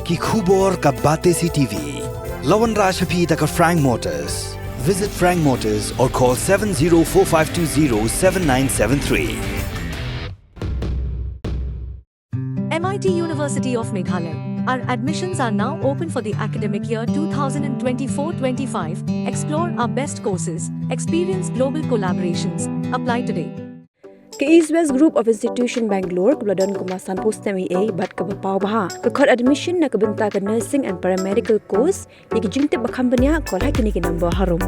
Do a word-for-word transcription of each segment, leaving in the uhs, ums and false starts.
Ki khubor ka Batesi TV. La wanrah sha phi da ka Frank Motors. Visit Frank Motors or call seven zero four five two zero seven nine seven three. M I T University of Meghalaya. Our admissions are now open for the academic year two thousand twenty-four twenty-five. Explore our best courses, experience global collaborations. Apply today. Ka East West Group of Institution Bangalore kaba la don kumba sanphew snem eiei bad kaba paw bha ka khot admission na ka bynta ka nursing and paramedical course. Ïa ki jingtip ba kham bniah call ha kine ki number harum.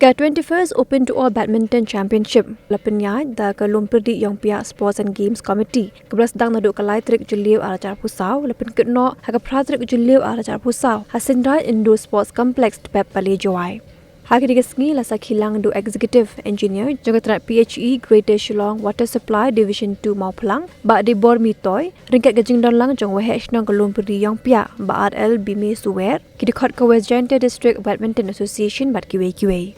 Ka twenty-first Open to All Badminton Championship la pynïaid da ka Lumpyrdi Ïongpiah Sports and Games Committee, kaba la sdang naduh ka lai tarik Jylliew arhajar arphew saw, la pynkut noh ha ka phra tarik Jylliew arhajar arphew saw ha Synright Indoor Sports Complex, Dpep Valley, Jowai. Ha kane ka sngi la sakhi lang da u Executive Engineer jong ka tnat P H E Greater Shillong Water Supply Division two Mawphlang, Bah Debor Mitoi, ryngkat ka jingdon lang jong u Waheh Shnong ka Lumpyrdi Ïongpiah, Bah R L Bime Suwer, ki dkhot ka West Jaiñtia District Badminton Association bad kiwei kiwei.